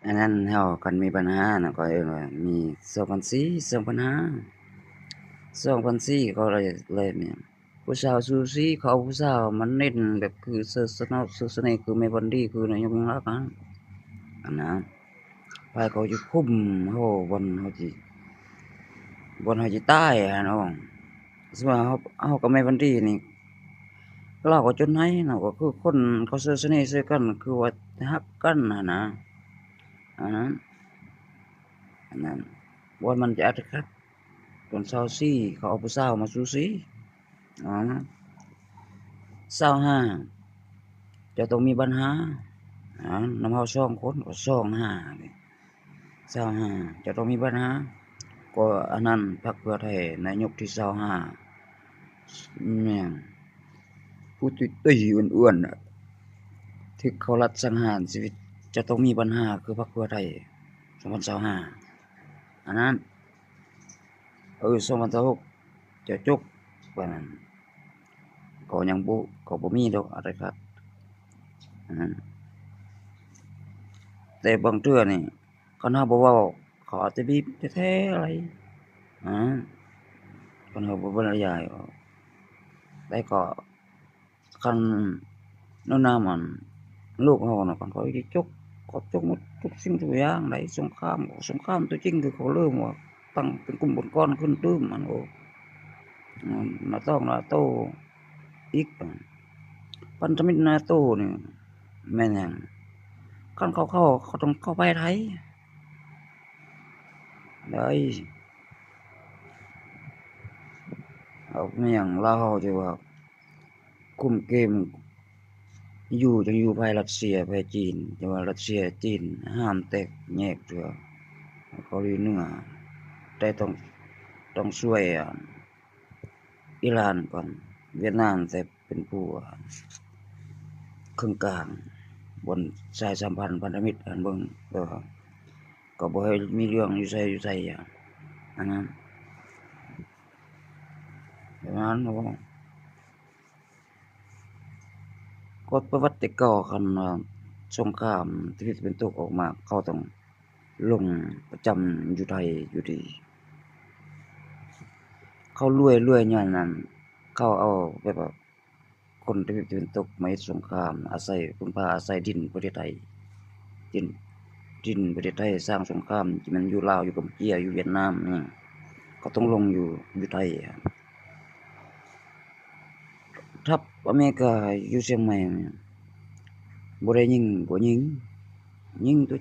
ອັນນັ້ນເຮົາ ຄັນມີບັນຫານະ ເຂົາເອີ້ນວ່າມີສອງພັນສີ່ ສອງພັນຫ້າ ສອງພັນສີ່ ເຂົາເລີຍ ເລີຍມີ ຜູ້ສາວຊູຊີ ເຂົາເອົາຜູ້ສາວມາເນັ້ນແບບຄືເຊີສະໜອກ ເຊີສະເໜ່ ຄືແມ່ບອນດີ້ ຄືນາຍົກຍິ່ງລັກຫັ້ນ ອັນນັ້ນ ໃຜເຂົາຊິຄຸມເຮົາ ບ່ອນເຮົາຊິ ບ່ອນເຮົາຊິຕາຍຫັ້ນເນາະ. ສົມມຸດວ່າເຮົາ ເຮົາກັບແມ່ບອນດີ້ນີ້ ລາວກໍຈົນໄຫ້ເນາະ ກໍຄືຄົນເຂົາເຊີສະເໜ່ໃສ່ກັນ ຄືວ່າຮັກກັນຫັ້ນນະ ອັນນັ້ນ ອັນນັ້ນ ບ່ອນມັນຈະອາດຄັດ ຕອນຊາວສີ່ ເຂົາເອົາຜູ້ສາວມາຊູຊີ ອາ ຊາວຫ້າ ເຈົ້າຕ້ອງມີບັນຫາ ອາ ນຳເຮົາສອງຄົນ ກໍຊາວຫ້ານີ້ ຊາວຫ້າ ເຈົ້າຕ້ອງມີບັນຫາ ກໍອັນນັ້ນ ພັກເພື່ອໄທ ນາຍົກທີຊາວຫ້າ ແມ່ນ ຜູ້ຕຸ້ຍໆ ອ້ວນໆ ຖືກເຂົາລັດສັງຫານຊີວິດ ເຈົ້າຕ້ອງມີບັນຫາຄືພັກເພື່ອໄທ ສອງພັນຊາວຫ້າ ອັນນັ້ນ ເອີ ສອງພັນຊາວຫົກ ຈະຈົບ ປານນັ້ນ ກໍຍັງບໍ່ ກໍບໍ່ມີດອກອາດຄັດ ອາ ແຕ່ບາງເທື່ອນີ້ ຄັນເຮົາບໍ່ເວົ້າ ເຂົາອາດຈະບີບແທ້ໆ ອາ ຄັນເຮົາບໍ່ບັນຍາຍອອກ ແຕ່ກໍ ຄັນແນວນຳອັນ ໂລກເຮົານະ ຄັນເຂົາຊິຈົກ ເຂົາຈົກໝົດທຸກສິ່ງທຸກຢ່າງໃດ໋. ສົງຄາມ ສົງຄາມຕົວຈິງຄືເຂົາເລີ່ມວ່າຕັ້ງເປັນກຸ່ມອົງກອນຂຶ້ນຕື່ມ ອັນ ໂອ້ ນາຕອງນາໂຕອີກ ພັນທະມິດນາໂຕນີ້ແມ່ນຫຍັງ? ຄັນເຂົາເຂົ້າ ເຂົາຕ້ອງເຂົ້າພາຍໃຕ້ ໄດ້ ເອົາແມ່ນຫຍັງ ລາວເຮົາຈະວ່າ ຄຸມເກມຢູ່ ຈັ່ງຢູ່ພາຍລັດເຊຍ ພາຍຈີນ ແຕ່ວ່າລັດເຊຍ ຈີນ ຫ້າມແຕກແຍກເທື່ອ ເກົາຫຼີເໜືອ ແຕ່ຕ້ອງ ຕ້ອງຊ່ວຍ ອາ ອີຣານກ່ອນ ຫວຽດນາມ ແຕ່ເປັນຜູ້ ອາ ເຄິ່ງກາງ ບ່ອນສາຍສຳພັນພັນທະມິດ ອັນເບິ່ງ ແຕ່ວ່າ ກໍບໍ່ໃຫ້ມີເລື່ອງຢູ່ໃສຢູ່ໃສ ອາ ອັນນັ້ນ ປະມານ ໂອ້ ກໍປະຫວັດແຕ່ເກົ່າ ຄັນວ່າສົງຄາມທະວີບຕາເວັນຕົກອອກມາ ເຂົາຕ້ອງລົງປະຈຳຢູ່ໄທຢູ່ດີ ເຂົາລວຍ ລວຍຍ້ອນນັ້ນ ເຂົາເອົາແບບວ່າ ຄົນທະວີບຕາເວັນຕົກມາເຮັດສົງຄາມ ອາໄສ ເພິ່ງພາອາໄສດິນປະເທດໄທ ດິນ ດິນປະເທດໄທສ້າງສົງຄາມ ຈະແມ່ນຢູ່ລາວ ຢູ່ກຳປູເຈຍ ຢູ່ຫວຽດນາມ ເຂົາຕ້ອງລົງຢູ່ ຢູ່ໄທ. ທັບອາເມລິກາຢູ່ຊຽງໃໝ່ ບໍ່ໄດ້ຍິງ ບໍ່ຍິງ ຍິງຕົວ